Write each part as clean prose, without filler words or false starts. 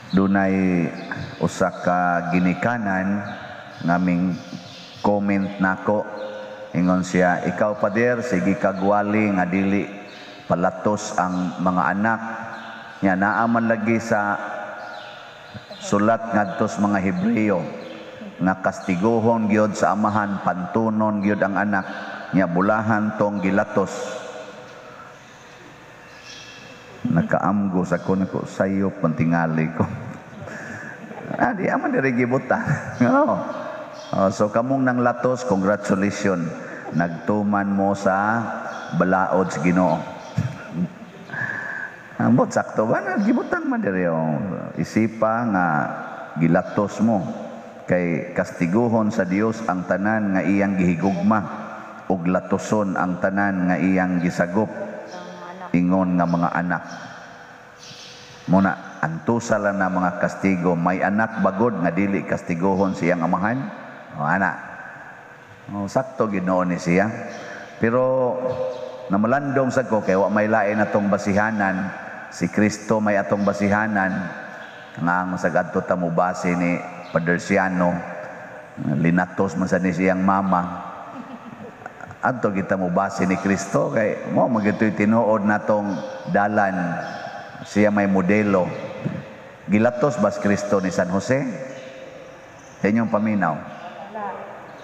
Dunay usa ka ginikanan ngaming comment nako. Ingon siya, "Ikaw, Pader, sige kagwali nga dili palatos ang mga anak nya. Naa man lagi sa sulat ngadto sa mga Hebreo nga kastiguhon gyud sa amahan, pantunon gyud ang anak nya, bulahan tong gilatos." Nakaamgo sa ko nako, sayop man tingali ko. Ah, di aman diri gibuta. No. Oh, so kamong nang latos, congratulations. Nagtuman mo sa balaod sa Ginoo. Ambot, sakto ba? Gibutang man diri, oh. Isipa nga gilatos mo kay kastiguhon sa Dios ang tanan nga iyang gihigugma ug latoson ang tanan nga iyang gisagop ingon nga mga anak. Muna, antusa lang na mga kastigo. May anak bagod nga dili kastiguhon siyang amahan? O, ana. O, sakto Ginoo ni siya. Pero namalandong sa ko kay wa may lain atong basihanan. Si Kristo may atong basihanan. Nga ang sa adto ta mo base ni Paderciano, linatos man sa ni siyang mama. Adto kita mo base ni Kristo kay mo magito'y tinuod natong dalan. Siya may modelo. Gilatos bas Kristo ni San Jose? Sa inyong paminaw?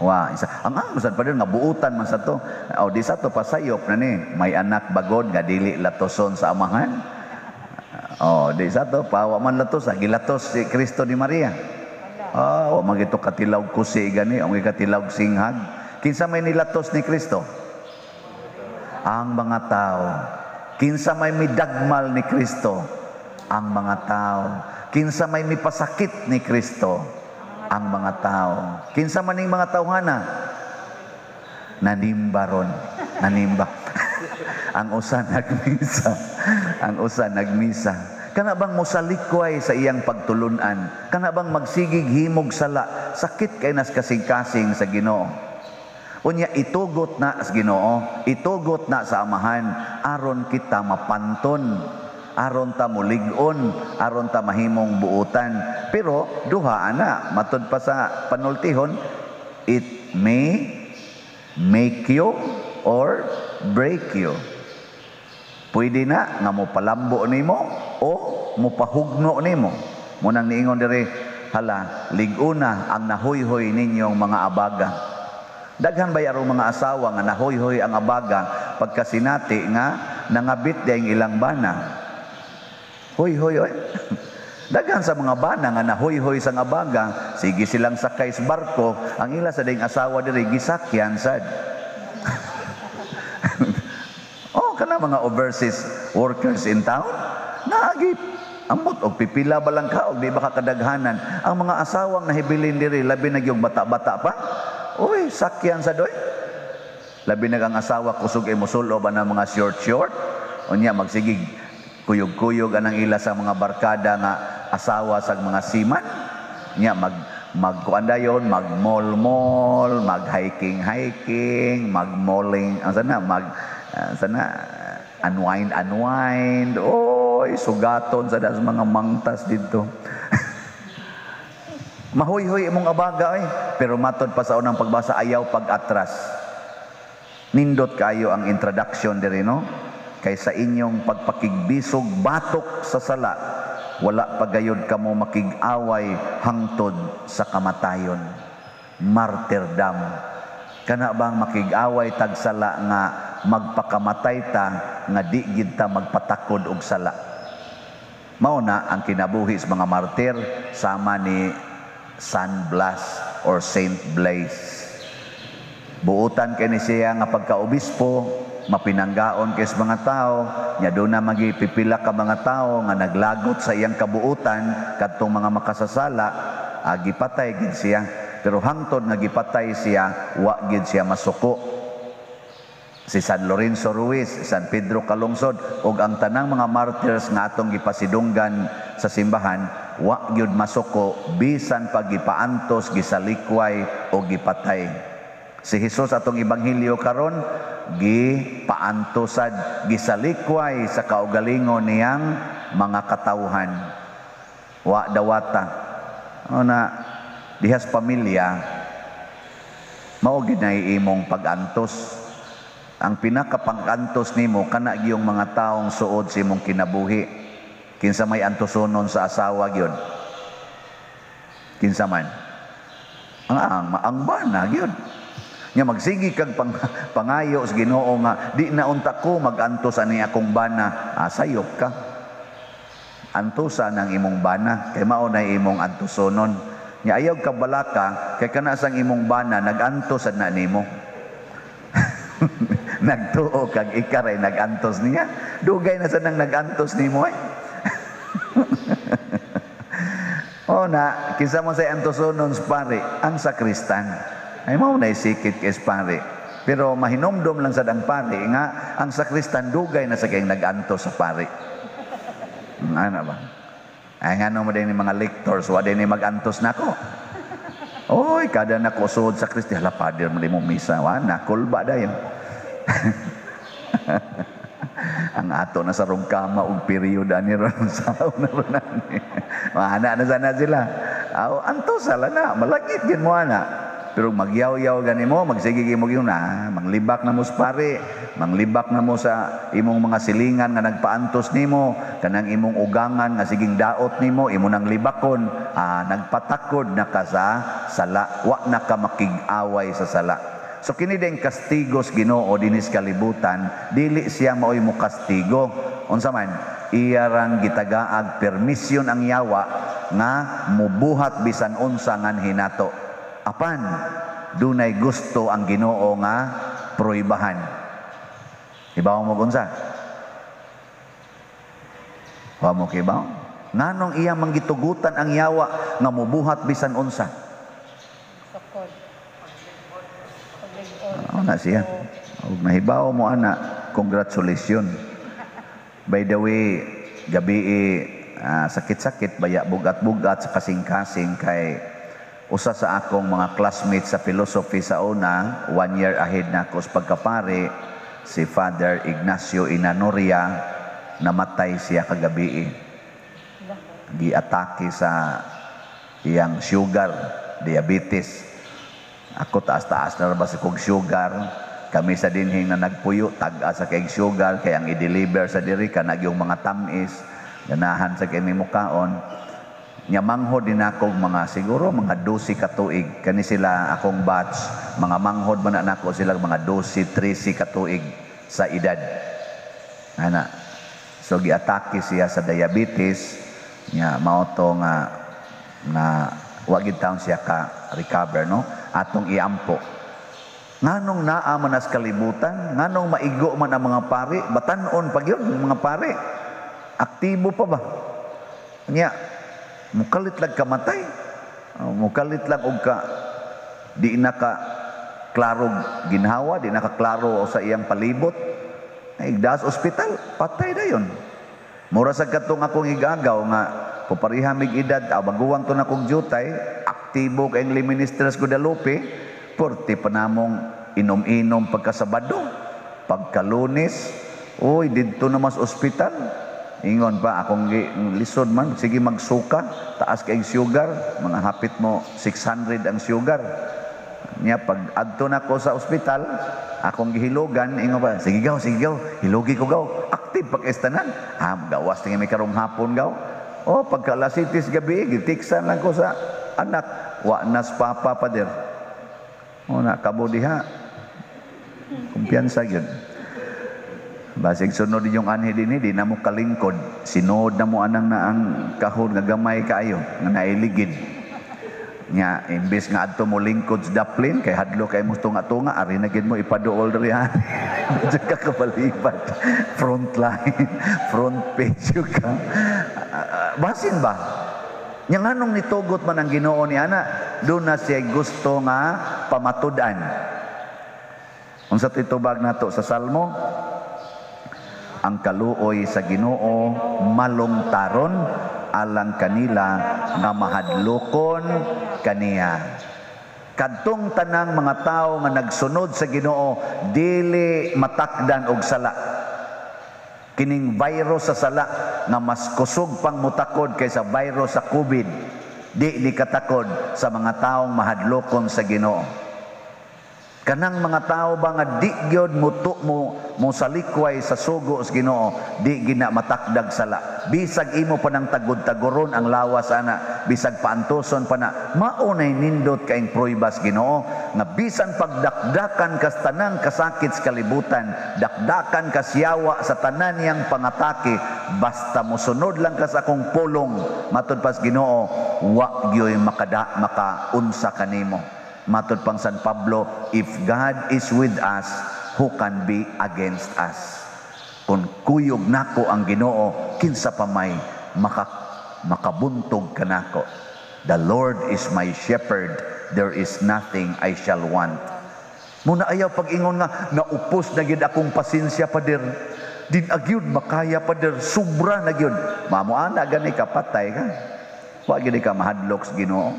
Wa, isa. Ang sad pa nga buutan man sa to. O di sa to pasayop na ni. May anak bagod nga dili latoson sa amahan? O di sa to pa wa man latos, ah, gilatos si Kristo ni Maria. Ah, wa man gito katilaw kusi gani, o katilaw singhag. Kinsa may nilatos ni Kristo? Ang mga tao. Kinsa may midagmal ni Kristo? Ang mga tao. Kinsa may mipasakit ni Kristo? Ang mga tao. Kinsa man ning mga tawhana? Nanimba ron. Nanimba. Ang usa nagmisa. Ang usa nagmisa. Kana bang mosalikway sa iyang pagtulunan? Kana bang magsigig himog sala? Sakit kay nas kasing-kasing sa Ginoo. Unya itugot na sa Ginoo, itugot na sa amahan aron kita mapanton, aron ta mulig-on, aron ta mahimong buutan. Pero duha ana, matud pa sa panultihon, it may make you or break you. Pwede na nga mo palambo nimo o mopahugno nimo. Munang niingon diri, hala, lig-una ang nahuyhoy ninyong mga abaga. Daghan ba yarong mga asawa nga nahuyhoy ang abaga pagkasinati nga nangabit dayang ilang bana? Huy-huy oy. Daghan sa mga bana nga nahuyhoy sa abaga, sige silang sakay sa barko, ang ila sa ding asawa diri gisakyan sad. Oh, kana mga overseas workers in town, naagi ambot og pipila ba lang ka og di ba kakadaghanan ang mga asawang nahibilin diri, labi na gyud bata-bata pa. Uy, sakyan sa doy. Labi na ang asawa kusog ay musulob ang mga short short. Unya magsigig kuyog-kuyog anang ila sa mga barkada nga asawa sa mga seaman. Nya mag magkuan dayon, mag-mall-mall, mag-hiking-hiking, mag-malling, ang sana mag sana unwind unwind. Oy, sugaton sa das mga mangtas dito. Mahuyhoy imong abaga oy, pero matod pa sa unang pagbasa, ayaw pag-atras. Nindot kayo ang introduction diri, no? Kay sa inyong pagpakigbisog batok sa sala, wala pagayod kamo makig-away hangtod sa kamatayon. Martyrdom. Kana bang makig-away tag sala nga magpakamatay ta nga di gid ta magpatakod og sala. Mao na ang kinabuhi sa mga martir sama ni San Blas or Saint Blaise. Buutan kay ni siya nga pagkaobispo, mapinanggaon kay sa mga tao, nya doon na magipipila ka mga tao nga naglagot sa iyang kabuutan kadtong mga makasasala, gipatay gid siya. Pero hangtod nga gipatay siya, wa gid siya masuko. Si San Lorenzo Ruiz, San Pedro Calungsod ug ang tanang mga martyrs nga atong gipasidunggan sa simbahan, wa gyud masuko bisan pa gipaantos, gisalikway o gipatay. Si Jesus atong ebanghelyo karon gipaantosad, gisalikway sa kaugalingon niyang mga katawhan. Wa dawata. O na dihas pamilya mao gid na imong pag-antos. Ang pinakapang-antos nimo kana giyong mga taong suod sa imong kinabuhi. Kinsa may antosonon sa asawa gyud? Kinsa man? Ang bana gyud. Nya magsigi kag pangayo sa Ginoo nga di na unta ko magantos ani akong bana, sayop ka. Antosa ng imong bana kay mao na imong antosonon. Nya ayaw ka balaka kay kana sang imong bana nagantos sad na nimo. Nagtuo kag ikaray nagantos niya. Dugay na sad nang nagantos nimo ay. O na kinsa man say antosonon sa pare, ang sakristan. Ay mao na isikit kay pare. Pero mahinomdom lang sad ang pare nga ang sakristan dugay na sa kayong nagantos sa pare. Ano ba? Ay ngano mo din ni mga lectors, wa din ni magantos nako. Oy, kada nako suod sa Kristi, hala pader mo din mo misa, wa na kulba dayon. Ang ato na sa rungkama og period ani ron sa na ron ani. Maana na sana sila. Aw antos sala na, malagit gid mo ana. Pero magyaw-yaw gani mo, magsige mo gyud na, manglibak na mo sa pare, manglibak na mo sa imong mga silingan nga nagpaantos nimo, kanang imong ugangan nga siging daot nimo, imo nang libakon, nagpatakod na ka sa sala, wa na ka makig-away sa sala. So kini din kastigos Ginoo dinis kalibutan, dili siya maoy mo kastigo. Unsa man, iya rang gitagaag permisyon ang yawa nga mubuhat bisan unsa ngan hinato. Apan dunay gusto ang Ginoo nga proibahan. Ibaw mo unsa? Wa mo kibaw? Nganong iya manggitugutan ang yawa nga mubuhat bisan unsa? Ano na siya? Og nahibaw mo ana, congratulations. By the way, gabi sakit-sakit baya bugat-bugat sa kasing-kasing kay usa sa akong mga classmates sa philosophy sa una, 1 year ahead na ako sa pagkapare, si Father Ignacio Inanoria, namatay siya kagabi. Giatake sa iyang sugar, diabetes. Ako taas-taas na ba sa kog sugar. Kami sa dinhing na nagpuyo, tag-a sa kay sugar, kaya ang i-deliver sa diri kanag yung mga tamis, ganahan sa kay mukaon. Nya manghod din ako mga siguro mga 12 ka tuig kani sila akong batch, mga manghod man na nako sila mga 12, 13 ka tuig sa edad. Ana. So giatake siya sa diabetes nya mao to nga na wa gid taon siya ka recover, no? Atong iampo. Nganong naa man as kalibutan, nganong maigo man ang mga pari, batan-on pag yun mga pari. Aktibo pa ba? Nya mukalit lang kamatay, mukalit lang og ka di na ka klaro ginhawa, di na ka klaro sa iyang palibot. Ay das ospital, patay dayon. Mura sa katong akong igagaw nga pupariha mig edad, baguwang to na kong jutay, aktibo kay ang ministers Guadalupe, porte pa namong inom-inom pagkasabado, pagkalunes, uy didto na mas ospital. Ingon pa, akong lisod man, sige magsuka, taas kay sugar, mga hapit mo 600 ang sugar. Nya pag adto na ko sa ospital, akong gihilogan, ingon pa, sige gaw, hilogi ko gaw, active pag estanan. Gawas tingin may karong hapon gaw. Oh, pagka alas 7 gabi, gitiksan lang ko sa anak, wa nas papa pader. O na, kabo diha. Kumpiyansa yun. Basig sunod yung anhi dinhi, di na mo kalingkod. Sinod na mo anang na ang kahon nga gamay kaayo, nga nailigid. Nya, imbes nga adto mo lingkod sa daplin, kay hadlo kay mo tunga-tunga, ari na gid mo ipaduol diri ha. Diyan ka kabalibat. Front line, front page yun ka. Basin ba? Nya nganong nitugot man ang Ginoo ni ana, doon na siya gusto nga pamatud-an. Unsa titubag nato sa Salmo? Ang kaluoy sa Ginoo malungtaron alang kanila nga mahadlokon kaniya. Kadtong tanang mga tawo nga nagsunod sa Ginoo dili matakdan og sala. Kining virus sa sala nga mas kusog pang mutakod kaysa virus sa COVID, di ni katakod sa mga taong mahadlokon sa Ginoo. Kanang mga tao ba nga di gyud mo mo mo salikway sa sugo sa Ginoo, di gina matakdag sala. Bisag imo pa nang tagod-tagoron ang lawas ana, bisag paantoson pa na, mao nay nindot kaing pruybas Ginoo nga bisan pagdakdakan kas tanang kasakit sa kalibutan, dakdakan kas yawa sa tanan niyang pangatake, basta mosunod lang kas akong pulong, matud pas Ginoo, wa gyoy makada makaunsa kanimo. Matod pang San Pablo, "If God is with us, who can be against us?" Kung kuyog nako ang Ginoo, kinsa pa may makabuntog kanako? The Lord is my shepherd, there is nothing I shall want. Muna ayaw pag-ingon nga, "Naupos na gid akong pasensya, pader. Di na gyud makaya, pader, sobra na gyud." Mamo ana gani ka, patay ka. Wa gid ka mahadlok sa Ginoo.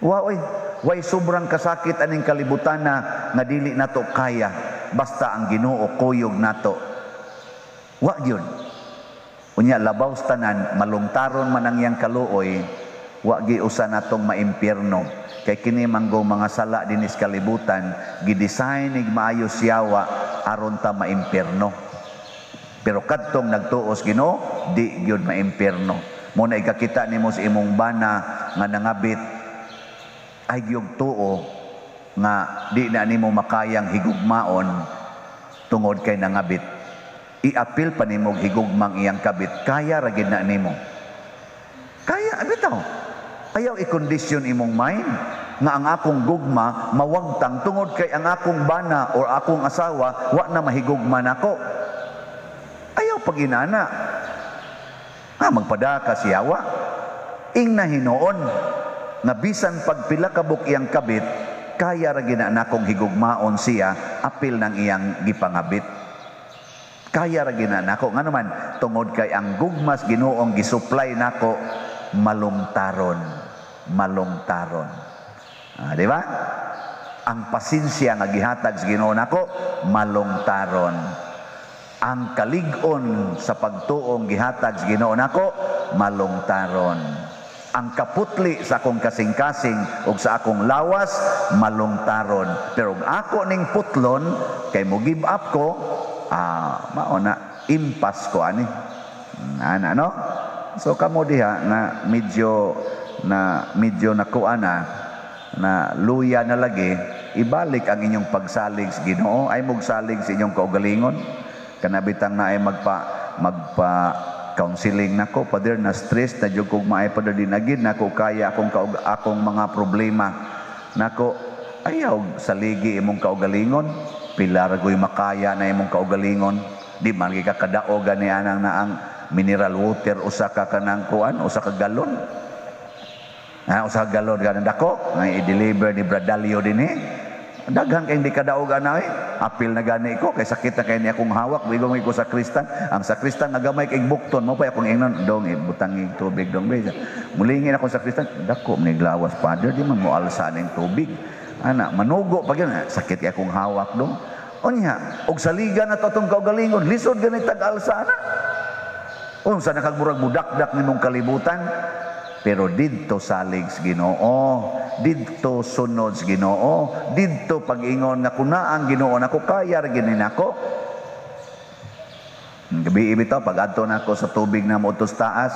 Wa oy, way sobrang kasakit aning kalibutan na nga dili nato kaya basta ang Ginoo kuyog nato. Wa gyud. Unya labaw sa tanan, malungtaron man ang iyang kaluoy, wa gi usa natong maimpyerno. Kay kini manggong mga sala dinis kalibutan, gidesign ig maayo siyawa aron ta maimpyerno. Pero kadtong nagtuos Ginoo, di gyud maimpyerno. Mo na ikakita nimo sa imong bana nga nangabit ay gyud tuo nga di na nimo makayang higugmaon tungod kay nangabit. Iapil pa nimo higugmang iyang kabit, kaya ra gid na nimo. Kaya bitaw. Ayaw i-condition imong mind nga ang akong gugma mawagtang tungod kay ang akong bana or akong asawa wa na mahigugma nako. Ayaw pag inana. Ha, magpadaka siyawa. Ing na hinuon nga bisan pagpila kabuk iyang kabit, kaya ra gina nakong higugmaon siya apil ng iyang gipangabit. Kaya ra gina nako, ngano man? Tungod kay ang gugmas Ginoong gisupply nako malungtaron, malungtaron. Ah, di ba? Ang pasensya nga gihatag sa Ginoo nako malungtaron. Ang kalig-on sa pagtuong gihatag sa Ginoo nako malungtaron. Ang kaputli sa akong kasing-kasing ug sa akong lawas malungtaron. Pero ug ako ning putlon kay mo give up ko, ah, mao na impas ko ani. Ana no? So kamo diha nga medyo nakuha na na luya na lagi, ibalik ang inyong pagsalig sa Ginoo. Ay mugsalig sa inyong kaugalingon. Kanabitang na ay magpa magpa counseling nako, "Pader, na stress na jud kog maay, pader, di na gid nako kaya akong mga problema." Nako, ayaw saligi imong kaugalingon. Pila ra goy makaya na imong kaugalingon? Di man gyud ka kadaog gani anang na ang mineral water, usa ka kanang kuan, usa ka galon. Ha, usa ka galon ganang dako nga i-deliver ni Bradalio dinhi. Daghan kay hindi kadaog ana eh. Apil na gani ko kay sakit na kay ni akong hawak. Bigo ko sa kristan. Ang sakristan nga gamay kay bukton mo pa akong ingnon dong ibutang tubig dong be. Mulingin ako sa kristan, dako ni glawas, Father, di man mo alsa ning tubig. Ana manugo pag yun, sakit kay akong hawak dong. Unya, og saligan na to atong kaugalingon, lisod gani tag-alsa ana. Unsa na kag murag mudakdak nimong kalibutan, pero didto salig sa Ginoo, didto sunod sa Ginoo, didto pag-ingon nga kuna ang Ginoo nako kaya ra gini nako. Gabi bitaw pag adto nako sa tubig na moadto sa taas,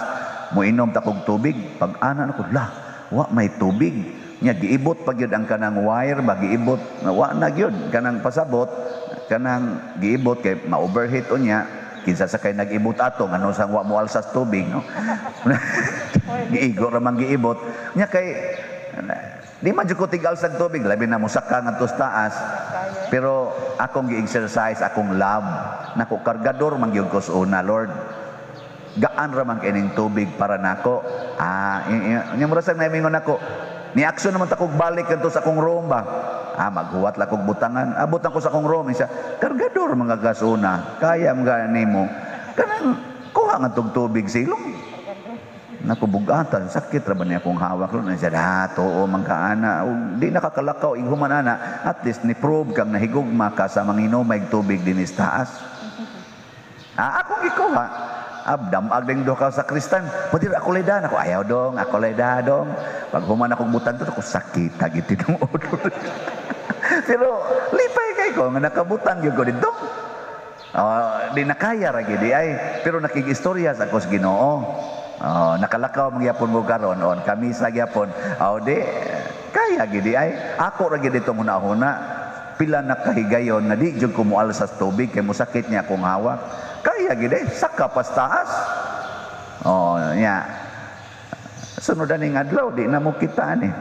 moinom ta kog tubig, pag ana nako, la, wa may tubig. Nya giibot pa gyud ang kanang wire ba, giibot, wa na gyud kanang pasabot, kanang giibot kay ma-overheat unya. Kinsa sa kay nag-ibot ato ngano sang wa mo alsas tubig, no? Giigo ra man giibot nya kay di man jud ko tig-alsag tubig, labi na mosaka ngadto sa taas. Pero akong gi-exercise akong love nako, kargador man gyud ko sa una, "Lord, gaan ra man kay ning tubig para nako." Ah, nya mura sang naimingon nako, ni action naman ta kog balik kadto sa akong room ba. Ah, maghuwat lang kog butangan. Abot ko sa akong room, siya, kargador mga gasuna, kaya mga nimo. Kanang kuha nga tog tubig silong. Naku, bugatan, sakit ra ba niya akong hawak ron? Siya, ah, tuo man ka ana. Di nakakalakaw, ighuman ana. At least ni prove kang nahigugma ka sa manginomay tubig dinis taas. Ah, akong gikuha. Abdam agdeng duha ka sakristan. Pwede ako laydan ako. Ayaw dong, ako layda dong. Pag human akong butan to, ako sakit gid tinuod. Pero lipay kay ko nga nakabutang gyud ko didto. Oh, di nakaya ra gid ay, pero nakig-istorya sa ako sa Ginoo. Oh, nakalakaw magyapon mo karon on kamisa gyapon. Oh, di kaya gid ay ako ra gid itong hunahuna. Pila na kahigayon nga di jud ko mual sa tubig kay mosakit niya akong hawak. Kaya gid ay saka pas taas. Oh, nya. Sunod ning adlaw di na mo kita ani.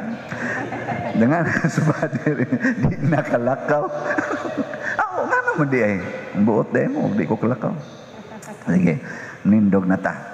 Dengan sa di nakalakaw. Ako nga naman di ay. Buot di mo, di ko kalakaw. Sige, nindog na ta.